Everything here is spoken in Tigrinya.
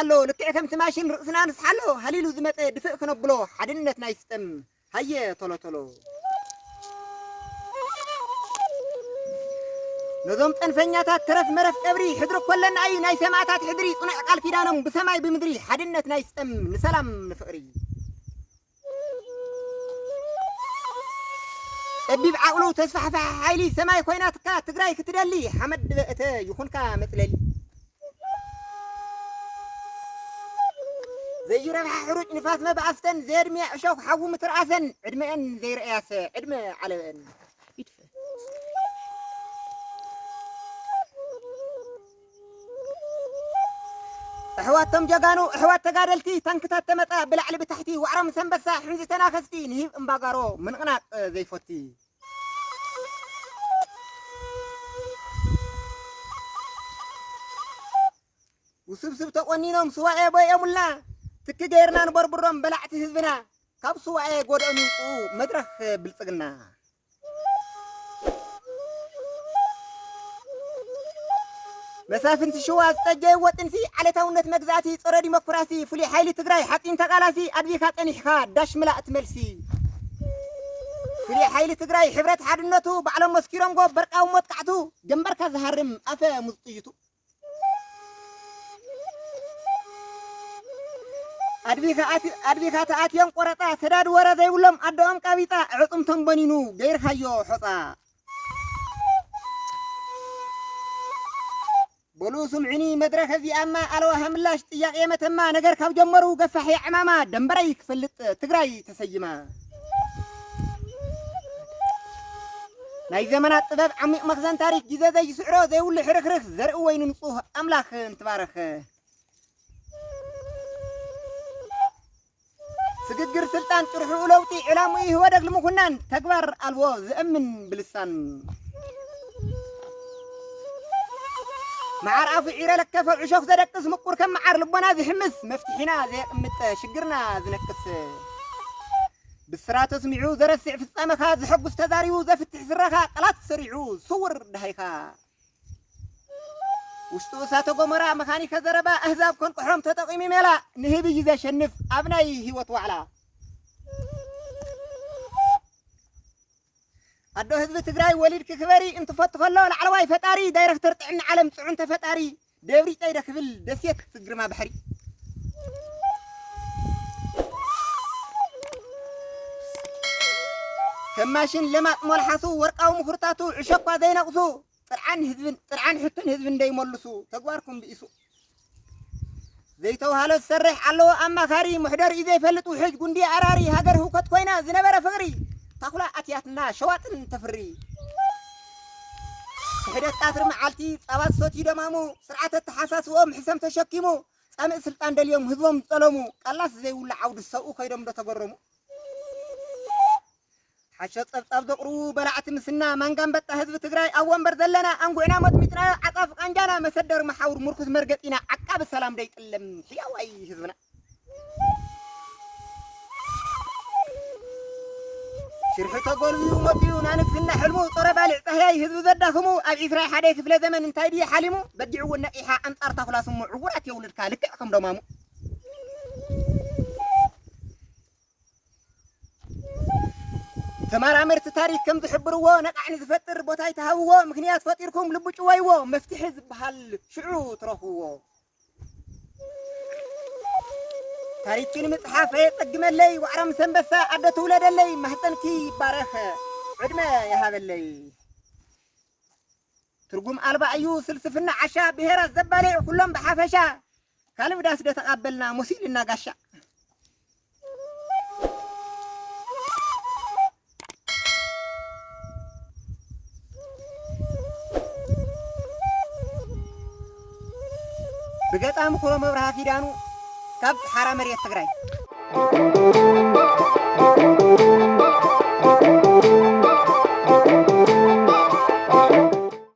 ኣሎ። ልክዕ ከምቲ ማሽን ርእስና ንስሓሎ፣ ሃሊሉ ዝመጸ ድፍእ ክነብሎ፣ ሓድነትና ይስጠም። ሃየ ቶሎ ቶሎ። ነዞም ጸንፈኛታት ተረፍ መረፍ ቀብሪ፣ ሕድሪ እኮ ኣለና እዩ ናይ ሰማእታት ሕድሪ፣ ጽኑዕ ቃል ኪዳኖም ብሰማይ ብምድሪ፣ ሓድነትና ይስጠም ንሰላም ንፍቕሪ። ጸቢብ ዓቕሉ ተስፋሕፋሕ ሓይሊ፣ ሰማይ ኮይናትካ ትግራይ ክትደሊ፣ ሓመድ ድበ እተ ይኹንካ መጽለሊ። ዘይረብሓ ሕሩጭ ንፋስ መብኣስተን፣ ዘየድምያ እሾኽ ሓዊ ምትርኣሰን፣ ዕድመአን ዘይረእያሰ ዕድመ ዓለበአን። ይድፈ። ኣሕዋቶም ጀጋኑ፣ ኣሕዋት ተጋደልቲ፣ ታንክታት ተመጣ ብላዕሊ ብታሕቲ፣ ዋዕሮም ሰንበሳ፣ ሕንዚ ተናኸስቲ፣ ንሂብ እምባጋሮ፣ ምንቕናቕ ዘይፈቲ። ውስብስብ ተቆኒኖም ስዋኤ ቦየሙልና፣ ትኪ ገይርና ንበርብሮም በላዕቲ ህዝብና፣ ካብ ስዋኤ ጎድኦም ይውፅኡ መድረኽ ብልፅግና። መሳፍንቲ ሽዋ ዝጠጀይዎ ጥንሲ፣ ዓሌታውነት መግዛእቲ፣ ጸረ ዲሞክራሲ፣ ፍሉይ ሓይሊ ትግራይ፣ ሓጺን ተቓላሲ፣ ኣድቢኻ ጸኒሕኻ ዳሽ ምላእ እቲ መልሲ። ፍሉይ ሓይሊ ትግራይ፣ ሕብረት ሓድነቱ፣ ባዕሎም መስኪሮምዎ፣ በርቃዊ መጥቃዕቱ፣ ጀንበርካ ዝሃርም ኣፈ ሙዝ ጥይቱ። ኣድቢኻ ኣቲ-፣ ኣድቢኻ ተኣትዮም ቆረጣ፣ ሰዳድ ወረ ዘይብሎም ኣደኦም ቃቢጣ፣ ዕጽምቶም በኒኑ ገይርካዮ ሖጻ። በሉ ስምዑኒ መድረኽ እዚኣማ፣ ኣለዋ ሃምላሽ ጥያቄ መተማ፣ ነገር ካብ ጀመሩ ገፋሕ ዕማማ፣ ደንበረይ ክፈልጥ ትግራይ ተሰይማ። ናይ ዘመናት ጥበብ ዓሚቕ መኽዘን ታሪኽ፣ ግዜ ዘይስዕሮ ዘይብሉ ሕርኽርኽ፣ ዘርኢ ወይኒ ንጹህ ኣምላኽ እንትባረኽ። ስግግር ስልጣን ጭርሕኡ ለውጢ፣ ዕላምኡ ይህወደግ ንምኹናን፣ ተግባር ኣልቦ ዝእምን ብልሳን። መዓር ኣፉ ዒረ ለከፈ ዕሾኽ ዘደቅስ፣ ምቁር ከም መዓር ልቦና ዝሕምስ፣ መፍትሒና ዘየቕምጥ ሽግርና ዝነቅስ። ብስራት ኣስሚዑ ዘረስዕ ፍጻመኻ፣ ዘሐጉስ ተዛሪቡ ዘፍትሕ ስረኻ፣ ቃላት ሰሪዑ ስውር ደሃይኻ። ውሽጡ እሳተ ጎመራ መኻኒከ ዘረባ ኣህዛብ ከንቅሖም ተጠቒሙ ሜላ ንህቢ እዩ ዘሸንፍ ኣብ ናይ ህይወት ዋዕላ። ኣዶ ህዝቢ ትግራይ ወሊድኪ ክበሪ እንትፈቱ ከሎ ላዕለዋይ ፈጣሪ ዳይረክተር ጥዕና ዓለም ጽዑንተ ፈጣሪ ደብሪ ጸይደ ክብል ደሴት ግርማ ባሕሪ። ከም ማሽን ለማጥ ሞልሓሱ ወርቃዊ ምኹርታቱ ዕሾኳ ዘይነቕሱ ጥርዓን ህዝብን፣ ጥርዓን ሕቶን ህዝብን ደይመልሱ ተግባርኩም ብኢሱ። ዘይተውሃሎ ዝሰርሕ ኣለዎ ኣማኻሪ፣ መሕደሪኡ ዘይፈልጥ ውሕጅ ጉንዲ ኣራሪ፣ ሃገር ህውከት ኮይና ዝነበረ ፍቕሪ፣ ታኹላ ኣትያትና ሸዋጥን ተፍሪ። ክሕደት ቀትሪ መዓልቲ ጸባ ዝሰትዩ ደማሙ፣ ስርዓት ኣተሓሳስብኦም ሕሰም ተሸኪሙ፣ ጻምእ ስልጣን ደልዮም ህዝቦም ዝጠለሙ፣ ቃላስ ዘይብሉ ዓውዲ ሰብኡ ከይዶም ዶ ተገረሙ። ሓሾ ጸብጻብ ዘቕርቡ በላዕቲ ምስና፣ ማንጋ ኣንበጣ ህዝቢ ትግራይ ኣብ ወንበር ዘለና፣ ኣንጉዕና መጥሚጥናዮ ዓጻፍ ቃንጃና፣ መሰደር መሓውር ምርኩስ መርገጺና፣ ዓቃቢ ሰላም ደይጥለም ሕያዋይ ህዝብና። ሽርሒ ተጎልቢቡ መጺኡ ናንግስና ሕልሙ፣ ጸረ ባልዕ ጻህያይ ህዝቢ ዘዳኽሙ፣ ኣብ ዒስራይ ሓደይ ክፍለ ዘመን እንታይ ድዩ ሓሊሙ፣ በጊዕዎ ነቒሓ ኣንጻር ታኹላ ስሙ፣ ዕውራት የውልድካ ልክዕ ከም ደማሙ። ተመራመርቲ ታሪክ ከም ዝሕብርዎ፣ ነቓዕ ንዝፈጥር ቦታ ይትሃብዎ፣ ምኽንያት ፈጢርኩም ልቡ ጭወይዎ፣ መፍትሒ ዝበሃል ሽዑ ትረኽብዎ። ታሪክኪ ንምጽሓፍ የጸግመለይ፣ ዋዕሮ ምስ ኣንበሳ ኣደ ትውለደለይ፣ ማህጸንኪ ይባረኽ፣ ዕድመ ይሃበለይ። ትርጉም ኣልባ እዩ ፍልስፍና ዓሻ፣ ብሄራት ዘባልዕ ኩሎም ብሓፈሻ፣ ካልእ ዳስ ዶ ተቓበልና መሲሉና ጋሻ። ብገጣሚ ኩሮ መብርሃ ኪዳኑ ካብ ሓራ መሬት ትግራይ።